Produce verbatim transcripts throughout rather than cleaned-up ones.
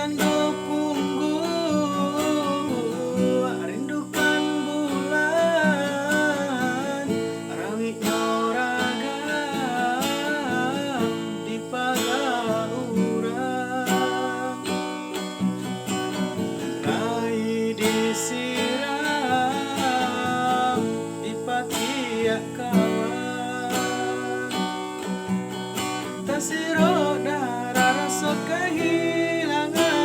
Tando pungguak rindukan bulan, rawiknyo ragam di paga urang. Lai disiram di patiak kawan. Tasirok darah raso kahilangan,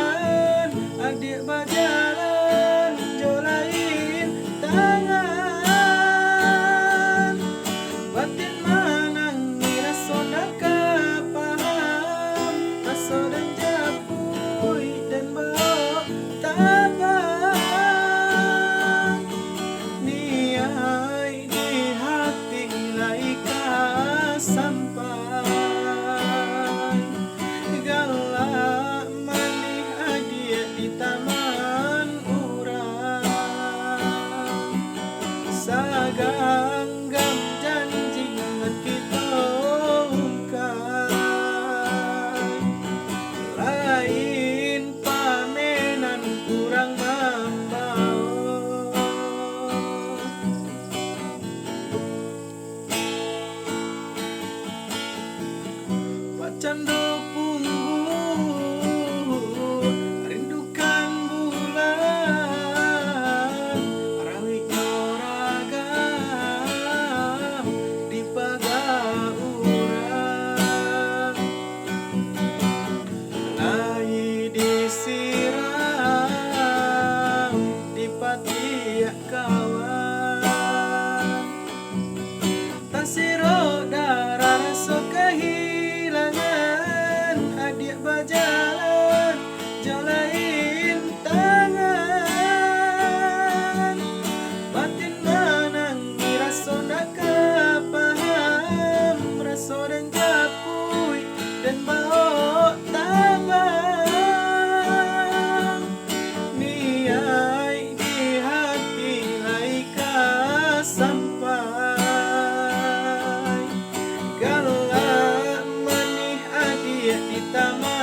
adiak bajalan jo lain tangan. Batin manangih raso ndak ka paham, raso den japuik den baok tabang. Niaik di hati lai ka sampai, galak manih adiak di taman urang. Saganggam janji nan kito ungkai, lain pamenan urang mambaok. Bak cando pungguak rindukan bulan, rawiknyo ragam di paga urang. Lai disiram di patiak kawan. Tasirok darah raso kahilangan, adiak bajalan jo lain tangan. Batin manangih raso ndak ka paham, raso den japuik den baok tabang. Niaik di hati lai ka sampai, galak manih adiak di taman